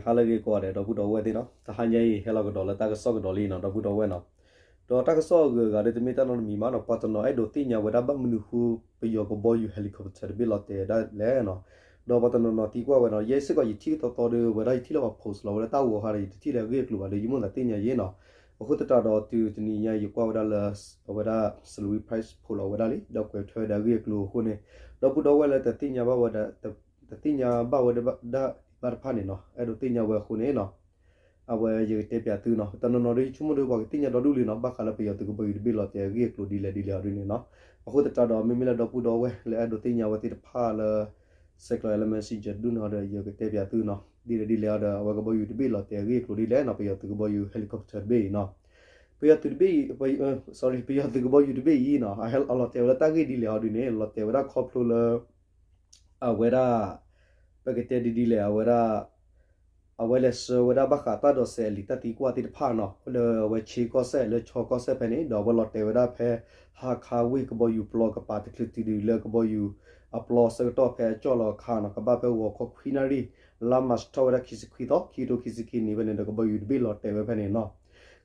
ဟါလၢအဂ့ၤကိးဂၤဒဲး ဒီပုၢ်ဒီဝဲၢ်သ့ၣ်နီၤ, တဟါညါအံၤ ဟဲလီၤကဒီးလၢတၢ်ကစီၣ်ကဒီးလံနီၤ, ဒီပုၢ်ဒီဝဲၢ်နီၤ. ဒီးတၢ်ကစီၣ်အဂုၤအဂၤဒီး တမ့ၢ်တၢ်နီတမံၤဘၣ်နီၤ, ပှၤတနီၤအဲၣ်ဒိးသ့ၣ်ညါဝဲဒၣ်ဘၣ်မနုၤဃိ ပယီၤကဘီယူၤ helicopter တဘ့ၣ်လီၤတဲာ်ဒၣ်လဲၣ်နီၤ. ဒီးပှၤတနီၤနီၤသံကွၢ်ဝဲနီၤ, ယဲစ့ၢ်ကီးယထံၣ်တီတီဒီး ဝဲဒၣ်ယထံၣ်လၢပှၤ post လီၤဝဲဒၣ်တၢ်ဂီၤဟါဒီး ယတထံၣ်လၢအဂ့ၢ်အကျိၤဘၣ်ဒီး ယမိၣ်သးသ့ၣ်ညါယဲနီၤ. အဃိသတးဒီးတုၤတနံၤညါ ယကွၢ်ဝဲဒၣ်လၢ အဝဲဒၣ် Salween Press ဖိးလီၤဝဲဒၣ်လံ ဒီးကွဲးထွဲဝဲဒၣ်အဂ့ၢ်အကျိၤအဃိန့ၣ်, ဒီပုၢ်ဒီဝဲၢ်လၢတသ့ၣ်ညါဘၣ်ဝဲဒၣ် တသ့ၣ်ညါဘၣ်ဝဲဒၣ်ဒၣ်ဘၣ်တဖၣ်န့ၣ်နီၤ, အဲၣ်ဒိးသ့ၣ်ညါဝဲအဃိန့ၣ်နီၤ, အဝဲယကတဲပၠးသုနီၤ. တနီၤနီၤဒီးယဆိကမိၣ်ဒီးပှၤကသ့ၣ်ညါဒီဒူၣ်လံနီၤ, ဘၣ်ဃးလၢပယီၤသုးကဘီယူၤတဘ့ၣ်လီၤတဲာ်အဂ့ၢ်အကျိၤဒ်လဲၣ်ဒ်လဲၣ်အီၤဒ်န့ၣ်နီၤ. အဃိသတးဒီးမ့မ့ၢ်လၢဒီပုၢ်ဒီဝဲၢ်လၢအဲၣ်ဒိးသ့ၣ်ညါဝဲသ့ၣ်တဖၣ်လၢ ဆဲးကျိးလၢ messenger ဒူၣ်နီၤဒီး ယကတဲပၠးသုနီၤ, ဒ်လဲၣ်ဒ်လဲၣ်အီၤဒီး အဝဲကဘီယူၤတဘ့ၣ်လီၤတဲာ်အဂ့ၢ်အကျိၤဒ်လဲၣ်နီၤ, ပယီၤသုးကဘီယူၤ helicopter တဘ့ၣ်အံၤနီၤ. ပယီၤသုးတဘ့ၣ်အံၤ ပယီၤသုးကဘီယူၤတဘ့ၣ်အံၤနီၤ, အလီၤတဲာ်ဝဲလၢတၢ်ဂ့ၢ်ဒ်လဲၣ်အီၤဒ်န့ၣ် လီၤတဲာ်ဝဲဒၣ်ခီဖျိလၢ အဝဲဒၣ် ပကတဲဒ်ဒ်လဲၣ် အဝဲဒၣ် အဝဲလဲၤဆှၢဝဲဒၣ်ဘၣ်ဃးတၢ်ဒိးစဲးအလံာ်တၢ်သံကွၢ်သ့ၣ်တဖၣ်နီၤ, လၢအဝဲဆ့ကီၢ်စဲၣ် လၢချီကီၢ်စဲၣ်ဖဲန့ၣ် ဒီးအဝဲလီၤတဲာ်ဝဲဒၣ်ဖဲ ဟါခါဝ့ၢ်ကဘီယူၤပျီကပၤတချုးတုၤဒုးလၢကဘီယူၤအပျီဆၢကတီၢ်ဖဲအကၠီၣ်လီၤအခါနီၤ, ကဘၣ်ဖဲဂီၤခီခွံနၣ်ရံၣ် လါမၢ်ၡးထီၣ်ဝဲဒၣ်ခံဆံခွံသီ ခံကထိခံဆံခံနံၣ်ဖဲန့ၣ်ဒီး ကဘီယူၤတဘ့ၣ်လီၤတဲာ်ဝဲဖဲန့ၣ်နီၤ.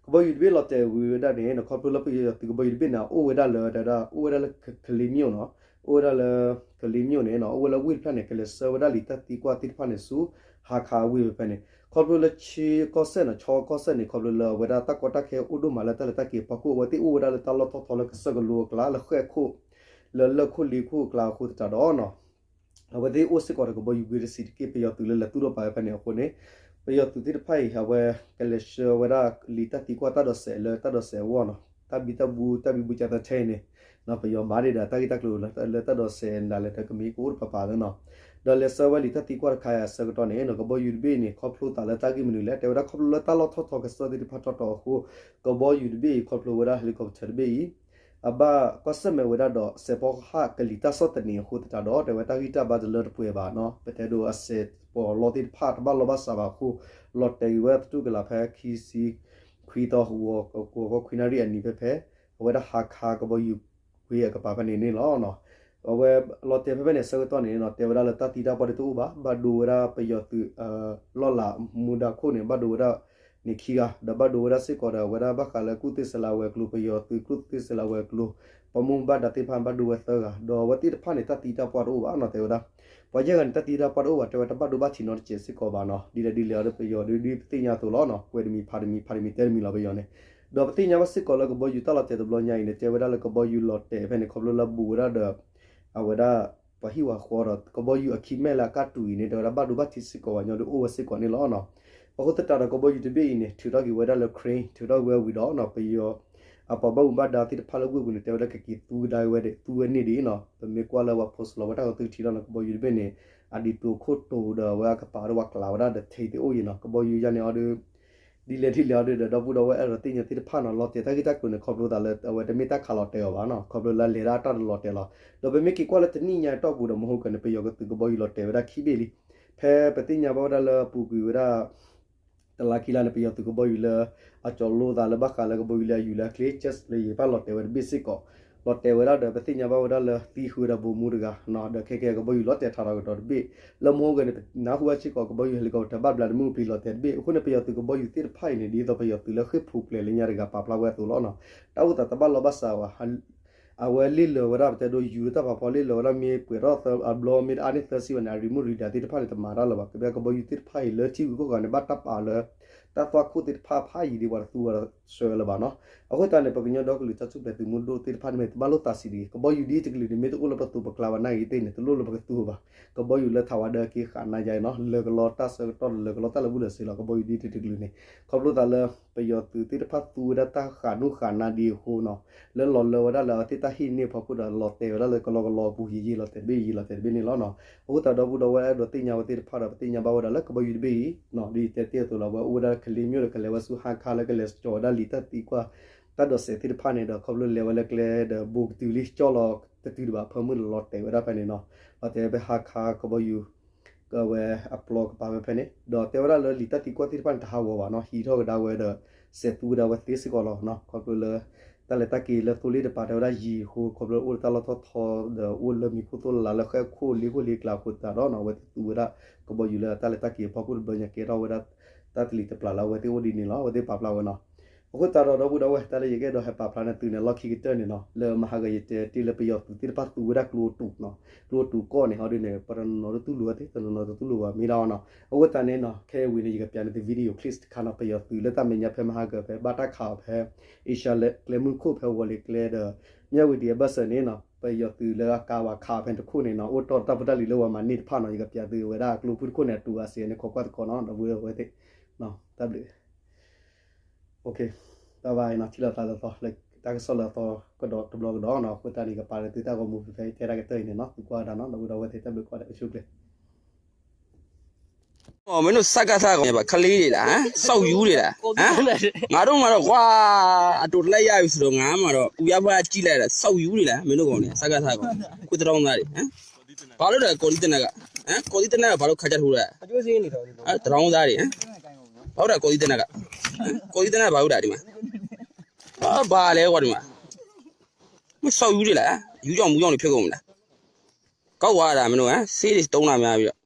ကဘီယူၤတဘ့ၣ်လီၤတဲာ်ဝဲဒၣ်န့ၣ် ခီဖျိလၢပယီၤသုးကဘီယူၤတဘ့ၣ်န့ၣ် အိၣ်ဝဲဒၣ်လၢ အိၣ်ဝဲဒၣ်လၢကလ့ၤမၠိၣ်နီၤ, အိၣ်ဝဲဒၣ်လၢ ကလ့ၤမၠိၣ်န့ၣ်နီၤ, အိၣ်ဝဲလၢဝ့ၢ်တဖျၢၣ်န့ၣ် ကလဲၤဆှၢဝဲဒၣ်လံာ်တၢ်သံကွၢ်သ့ၣ်တဖၣ်န့ၣ်ဆူ ဟါခါဝ့ၢ်ဖဲဖဲန့ၣ် ခီဖျိလၢဆ့ကီၢ်စဲၣ်နီၤ, ချီကီၢ်စဲၣ်န့ၣ် ခီဖျိလၢအဝဲဒၣ်တၢ်ကီတၢ်ခဲအိၣ်ဒိၣ်မးလၢတၢ်လဲၤတၢ်က့ၤအဖီခိၣ် အဝဲသ့ၣ်အိၣ်ဝဲဒၣ်လၢတၢ်လီၢ်ထီၣ်ထီလၢကစၢၢ်ကလိအကျါ လၢဃဲၣ်ခိၣ် လၢလၢၢ်ခိၣ်လ့ခိၣ်အကျါအဃိသတးဒီးနီၤ အဝဲသ့ၣ်အိၣ်စ့ၢ်ကီးဒီးကဘီယူၤကွ့တဆံးတက့ၢ် ပယီၤသုးလၢလဲၤသူၣ်ထီၣ်ပာ်ဝဲဖဲန့ၣ်အဃိန့ၣ်, ပယီၤသုးသ့ၣ်တဖၣ်အံၤ အဝဲကလဲၤဆှၢဝဲဒၣ်လံာ်တၢ်သံကွၢ်တၢ်ဒိးစဲးလၢတၢ်ဒိးစဲးအဂီၢ်နီၤ, တၢ်ဘံၣ်တၢ်ဘၢ တၢ်ဘံၣ်ဘၢကၢ်သထဲအံၤန့ၣ် ပယီၤမၤဒံးဒီးတၢ်ဂ့ၢ်တၢ်ကျိၤလၢတၢ်ဒိးစဲးနၤလဲၣ်ဒီးကမ့ၢ်ကအိၣ်တပၤပၤသနီၤ, ဒီးလဲၤဆှၢဝဲလံာ်တၢ်သံကွၢ်တခါအံၤအဆၢကတီၢ်န့ၣ်နီၤ, ကဘီယူၤတဘ့ၣ်န့ၣ် ခီဖျိသးလၢတၢ်ဂ့ၢ်မနုၤလဲၣ် တဲဝဲဒၣ်ခီဖျိလၢတၢ်လီၢ်ထီၣ်ထီကစၢၢ်သ့ၣ်တဖၣ်ထီၣ်ထီအဃိ, ကဘီယူၤတဘ့ၣ်အံၤ ခီဖျိဝဲဒၣ် helicopter တဘ့ၣ်အံၤ အဘၣ်ကွၢ်ဆၢၣ်မဲာ်ဝဲဒၣ်ဒီး စဲးဖီကဟၣ်ကလံၤတၢ်ဆီၣ်သနံးအဃိသတးဒီး တဲဝဲတၢ်ဂံၢ်တၢ်ဘါတလၢတပှဲၤဘၣ်နီၤ, ပတဲဒိးအစဲးပီးလီသ့ၣ်တဖၣ်တဘၣ်လီၢ်ဘၣ်စးဘၣ်အဃိ, လီၤတဲာ်ဂ့ၤဝဲဒၣ်သတူၢ်ကလာ်ဖဲခံဆံခွံသီ ဂီၤခီခွံနၣ်ရံၣ်အနံၤဖဲဖဲ အဝဲဒၣ်ဟါခါကဘီယူၤကွ့အကပၤဖဲန့ၣ်န့ၣ်လီၤ. အဝဲလီၤတဲာ်ဖဲဖဲန့ၣ်အဆၢကတီၢ်န့ၣ်နီၤ တဲဝဲဒၣ်လၢတၢ်သံတၢ်ပှၢ်ဒ်တအိၣ်ဘၣ်, ဘၣ်ဒိဝဲဒၣ်ပယီၤသုး လီၢ်လၤမူဒါခိၣ်န့ၣ် ဘၣ်ဒိဝဲဒၣ်န့ၣ်ခံဂၤ, ဒီးဘၣ်ဒိဝဲဒၣ်စ့ၢ်ကီးဒီး အဝဲဒၣ်ဘၣ်ဃးလၢကျိၣ်စ့စဲးလၤဝဲၤကျိၤ ပယီၤသုးကျိၣ်စ့စဲးလၤဝဲၤကျိၤ ပှၤမူဘၣ်ဒါသ့ၣ်တဖၣ်န့ၣ် ဘၣ်ဒိဝဲသၢဂၤ, ဒီးအဝဲသ့ၣ်တဖၣ်န့ၣ် တၢ်သံတၢ်ပှၢ်တအိၣ်ဘၣ်နီၤ တဲဝဲဒၣ် ပှၤယဲၢ်ဂၤန့ၣ် တၢ်သံတၢ်ပှၢ်တအိၣ်ဘၣ် တဲဝဲတဘၣ်ဒိဘၣ်ထံးနီတစဲးစ့ၢ်ကီးဘၣ်နီၤ, ဒ်လဲၣ်ဒ်လဲၣ်အီၤဒီးပယီၤဒ်ပသ့ၣ်ညါအသိးလီၤနီၤ, ကွဲးတမံၤဖးတမံၤ ဖးတမံၤတဲတမံၤလီၤပယီၤန့ၣ်, ဒီးပသ့ၣ်ညါဘၣ်စ့ၢ်ကီးလၢကဘီယူၤတၢ်လီၤတဲာ်တဘျီညါအံၤန့ၣ် တဲဝဲဒၣ်လၢကဘီယူၤလီၤတဲာ်ဖဲန့ၣ် ခီဖျိလၢဘူးဝဲဒၣ်ဒီး အဝဲဒၣ် ပှၤဟံၣ်ဝၤဃီဒီး ကဘီယူၤအခံမဲာ်လၢအကၢ်တူာ်အံၤန့ၣ် တဲဝဲဒၣ်ဘၣ်ဒိဘၣ်ထံးစ့ၢ်ကီးဝဲညီဒီးအိၣ်ဝဲစ့ၢ်ကီးန့ၣ်လီၤနီၤ. အဃိသတးဒီးကဘီယူၤတဘ့ၣ်အံၤန့ၣ် ထုးထီၣ်က့ၤဝဲဒၣ်လၢ crane ထုးထီၣ်က့ၤဝဲဝံၤဒီးနီၤ ပယီၤ အပှၤဘၣ်မူဘၣ်ဒါသ့ၣ်တဖၣ်လၢဝ့ၢ်ပူၤန့ၣ် တဲဝဲဒၣ်ကက့ၤသူဝဲဒၣ်ဝဲဒၣ် သူဝဲန့ၣ်ဒ်အံၤနီၤ, ပမ့ၢ်ကွၢ်လၢပှၤ post လီၤဝဲတၢ်ဂီၤသုထံလီၤနီၤ ကဘီယူၤတဘ့ၣ်န့ၣ် အဒံးတိာ်ခိၣ်တိာ်ဒီးအဝဲအကပၤဒီးပှၤကျးဝဲဒၣ်ဒီး ထဲးသ့ၣ်အိၣ်အံၤနီၤ, ကဘီယူၤယါန့ၣ်အီၤဒီး ဒ်လဲၣ်ဒ်လဲၣ်အီၤဒီး ဒီပုၢ်ဒီဝဲၢ်အဲၣ်ဒိးသ့ၣ်ညါသ့ၣ်တဖၣ်နီၤ လီၤတဲာ်တၢ်ဂ့ၢ်တၢ်ကျိၤန့ၣ် ခီဖျိသးလၢအဝဲတမ့ၢ်တၢ်ခးလီၤတဲာ်အီၤဘၣ်နီၤ, ခီဖျိလၢလဲၤဒၣ်တၢ်တလီၤတဲာ်လီၤ. ဒီးပမ့ၢ်က့ၤကွၢ်လၢတနံၣ်ညါအတီၢ်ပူၤဒီး မဟိကၢန့ၣ် ပယီၤကသုးကဘီယူၤလီၤတဲာ်ဝဲဒၣ်ခံဘ့ၣ်လံ. ဖဲပသ့ၣ်ညါဘၣ်ဝဲဒၣ်လၢပူၤကွံာ်ဝဲဒၣ် တလါခံလါန့ၣ် ပယီၤသုးကဘီယူၤလၢ အကၠီလိသးလၢဘၣ်ဃးလၢကဘီယူၤလၢအယူၤလၢအချ့ jet လၢယပၢ်လီၤတဲာ်ဝဲတဘ့ၣ်စ့ၢ်ကီး လီၤတဲာ်ဝဲဒၣ်ဒီး ပသ့ၣ်ညါဘၣ်ဝဲဒၣ်လၢသံဃုာ်ဒီးဘိးမူတဂၤနီၤ, ဒီးခဲကဲကဘီယူၤလီၤတဲာ်ထးထီၣ်ကဒီးတဘ့ၣ်, လၢမဟိကၢန့ၣ် ပနၢ်ဟူဘၣ်စ့ၢ်ကီး ကဘီယူၤ helicopter ဘၣ်ဘျးတမုၢ်ပျံၤလီၤတဲာ်တဘ့ၣ်, အဃိန့ၣ် ပယီၤသုးကဘီယူၤသ့ၣ်တဖၣ်အံၤန့ၣ် ဒ်သိးပယီၤသုးလၢဃ့ၢ်ပူၤဖျဲးလၢညါတဂၤပာ်ဖျါဝဲအသိးလီၤနီၤ, တၢ်အိၣ်သးတဘၣ်လီၢ်ဘၣ်စးဘၣ် အဝဲလ့ၢ်လၢာ်ဝဲဒၣ် ပတဲဒိးယူၤလၢတၢ်ဖးဖီလ့ၢ်လၢာ်ဝဲဒၣ် မ့ၢ်ပှဲၤထီၣ်သၢအဘျီ မ့ၢ်တအါန့ၢ်သၢဆံဘၣ်န့ၣ် အ remote radar သ့ၣ်တဖၣ်န့ၣ် တမၤတၢ်လၢၤဘၣ်. ကဘီယူၤသ့ၣ်တဖၣ်အံၤလၢထံဂုၤကီၢ်ဂၤန့ၣ် ဘၣ်တၢ်ပာ်လၢ တၢ်သွၣ်ခိၣ်သ့ၣ်တဖၣ်ဖးယံာ်ဒ်ပှၤတသူဝဲဒီးဆှၢလၢၤဘၣ်နီၤ. အဃိသတးန့ၣ် ပကညီဒီကလုာ်တၢ်ထူၣ်ဖျဲးသုးမုၢ်ဒိၣ်သ့ၣ်တဖၣ်န့ၣ် မ့ၢ်တဘၣ်လိာ်သးဆံးတဂ့ၤ. ကဘီယူၤဒ်တကလုာ်န့ၣ်မ့ၢ်တအိၣ်လၢပသိးပကျါဘၣ်နာ်ဂ့ၤသ့ၣ်န့ၣ် တလိၣ်လၢပကသူဘၣ်. ကဘီယူၤလၢထးဝါဒၢက့ၤဃာ်နါယါအံၤနီၤ လၢာ်ကလီတၢ်ဆၢကတီၢ် လၢာ်ကလီတၢ်လၢာ်ဘူၣ်လၢာ်စ့ၤလီၤ. ကဘီယူၤဒ်တကလုာ်န့ၣ် ခီဖျိသးလၢ ပယီၤသုးသ့ၣ်တဖၣ်သူဝဲဒၣ်တၢ်ဃာ်နူဃာ်နါဒ်အဃိနီၤ လၢလီၤလၢဝဲဒၣ်လၢအဝဲသ့ၣ်တၢ်ဟံၣ်န့ၢ်ဖီခိၣ်ဒီး လီၤတဲာ်ဝဲဒၣ်လၢကလီကလီအပူၤ ယံာ်ယံာ်လီၤတဲာ်တဘ့ၣ် ယံာ်လီၤတဲာ်တဘ့ၣ်န့ၣ်လီၤနီၤ. အဃိသတးဒီပုၢ်ဒီဝဲၢ်အဲၣ်ဒိးသ့ၣ်ညါဝဲသ့ၣ်တဖၣ်ဒီး ပသ့ၣ်ညါဘၣ်ဝဲဒၣ်လၢကဘီယူၤတဘ့ၣ်အံၤ ဒ်ယတဲတ့ၢ်အသိးလီၤ အဝဲအိၣ်ဝဲဒၣ်ကလ့ၤမျိၣ်ဒီး ကလဲၤဝဲဆူဟါခါလၢကလဲၤကၠီၤဝဲဒၣ်လံာ်တၢ်သံကွၢ် တၢ်ဒိးစဲးသ့ၣ်တဖၣ်န့ၣ်ဒီး ခီဖျိလဲၤဝဲလၢကျဲဒီး ဘူးကတုၤလံ ကၠီၣ်လီၤတတုၤတဘၣ် ဖၢမုၢ်လီၤတဲာ်ဝဲဒၣ်ဖဲန့ၣ်နီၤ. လီၤတဲာ်ဝဲဖဲဟါခါကဘီယူၤ ကဝဲအပျီကပၤဝဲဖဲန့ၣ် ဒီးတဲဝဲဒၣ်လၢလံာ်တၢ်သံကွၢ်သ့ၣ်တဖၣ်န့ၣ် တဟးဂီၤဘၣ်နီၤ ဟံးထီၣ်ကဒါဝဲဒီး စဲးသူဝဲဒၣ်ဝဲသ့စ့ၢ်ကီးလီၤနီၤ. ခီဖျိလၢ တၢ်လဲၤတၢ်က့ၤလၢသိလ့ၣ်တပၤ တဲဝဲဒၣ်ယံာ်အဃိ ခီဖျိအိၣ်ဒီးတၢ်လီၢ်ထီၣ်ထီဒီး အိၣ်လၢမံၤခိၣ်သိၣ်လၢ်လၢဃဲၣ်ခိၣ်လ့ခိၣ်လ့ကျါအဃိသတးဒီးနီၤ အဝဲသ့ၣ်သူဝဲဒၣ်ကဘီယူၤလၢတၢ်လဲၤတၢ်က့ၤအဖီခိၣ်တဘျီညါ ကဲထီၣ်ဝဲဒၣ်တၢ်တလံၤတပျၢ်လၢအဝဲသ့ၣ်အိၣ်ဒ်န့ၣ်လီၤ. အဝဲသ့ၣ်ပာ်ဖျါဝဲနီၤ. အဃိသတးဒီး ဒီပုၢ်ဒီဝဲၢ် တၢ်လၢယကအဲၣ်ဒိးဟဲပာ်ဖျါန့ၢ်သုန့ၣ် လီၢ်ခံကတၢၢ်န့ၣ်နီၤ လၢမဟါဂၤယတဲတ့ၢ်လၢပယီၤသုးသ့ၣ်တဖၣ်သူဝဲဒၣ်ကျိတူာ်နီၤ, ကျိတူာ်ကီၢ်န့ၣ် ဟီဒ်န့ၣ် ပှၤတနီၤနီၤတတူၢ်လိာ်ဝဲသ့ၣ် တနီၤနီၤတတူၢ်လိာ်ဘၣ် မ့ၢ်ဒၣ်အီၤနီၤ. အဃိသတးန့ၣ်နီၤ ခဲအံၤဝံၤန့ၣ် ယကပျးန့ၢ်သု video clips တခါနီၤ ပယီၤသုးလၢတၢ်မဲာ်ညါဖဲမဟါဂၤဖဲ ဘၣ်တၢ်ခးအီၤဖဲ အ့ရှါလၢ ကျဲမုၢ်ခိၣ်ဖဲဝီၤလ့ၤကျဲဒီး မၠၣ်ဝတံၤအဘၢၣ်စၢၤန့ၣ်နီၤ ပယီၤသုးလၢအကါဝဲခးအီၤဖဲတခိၣ်န့ၣ်နီၤ အိၣ်တီၢ်တၢ်ဖိတၢ်လံၤလၢဝဲမၤန့ၢ်တဖၣ်နီၤ ယကပျးသုဝဲဒၣ်အကျိဖုၣ်တခိၣ်န့ၣ် အတူၢ်အစ့န့ၣ် ခိးကွၢ်သကိးနီၤ ဒီပုၢ်ဒီဝဲၢ်သ့ၣ် တၢ်ဘျုး ဘၣ်ဘၣ်နီၤ ထံၣ်လိာ်သးလၢသီ လၢတၢ်ကစီၣ်လၢအသီကဒီးတဘျီကဒီးနီၤ အဃိသတးန့ၣ် ယကပာ်လၢသုတၢ်ဂီၤမူဖဲဖဲ ယတဲတၢ်ကတၢၢ်အံၤန့ၣ်နီၤ သုကွၢ်ဝဲဒၣ်နီၤ ဒီပုၢ်ဒီဝဲၢ်သ့ၣ် တၢ်ဘျုးကိးဂၤဒဲး အိၣ်ဆူၣ်ချ့ မ့ၢ်နစကစ ကဘၣ်ခလ့ဒံးလၢ စီၣ်ယူဒံးလၢ ငါဒိၣ်မးဒီးကွၢ် အတိာ်တလၢယၤဝံၤစ့ၢ်ဒီး ငါမးဒီး အူယါဖးကံၣ်လဲၣ်ဒီး စီၣ်ယူဒံးလၢ မ့ၢ်နဂီၢ်န့ၣ် စကစ ကီး ကွၢ်တရီသးဒံး ပာ်လီၤဒီးကိးဒံတနၤဂၤ ကိးဒံတနၤဂၤ ပာ်လီၤခးကၢ်ထူဒီး တရီသးဒံး ပာ်လီၤဒီးကိးဒံတနၤဂၤ ကိးဒံတနၤဂၤ ပာ်လီၤဒံးမး ဘၣ်လဲၤဝဲဒံးမး မ့ၢ်စီၣ်ယူဒံးလၢ ယူကီၢ်မူကီၢ်န့ၣ်ဖဲကိးမးလၢ ကီၢ်ဝါဒၣ်မ့ၢ်နဂီၢ် စ့တစတိနၤမ့ၢ်ဘၣ်ဒီး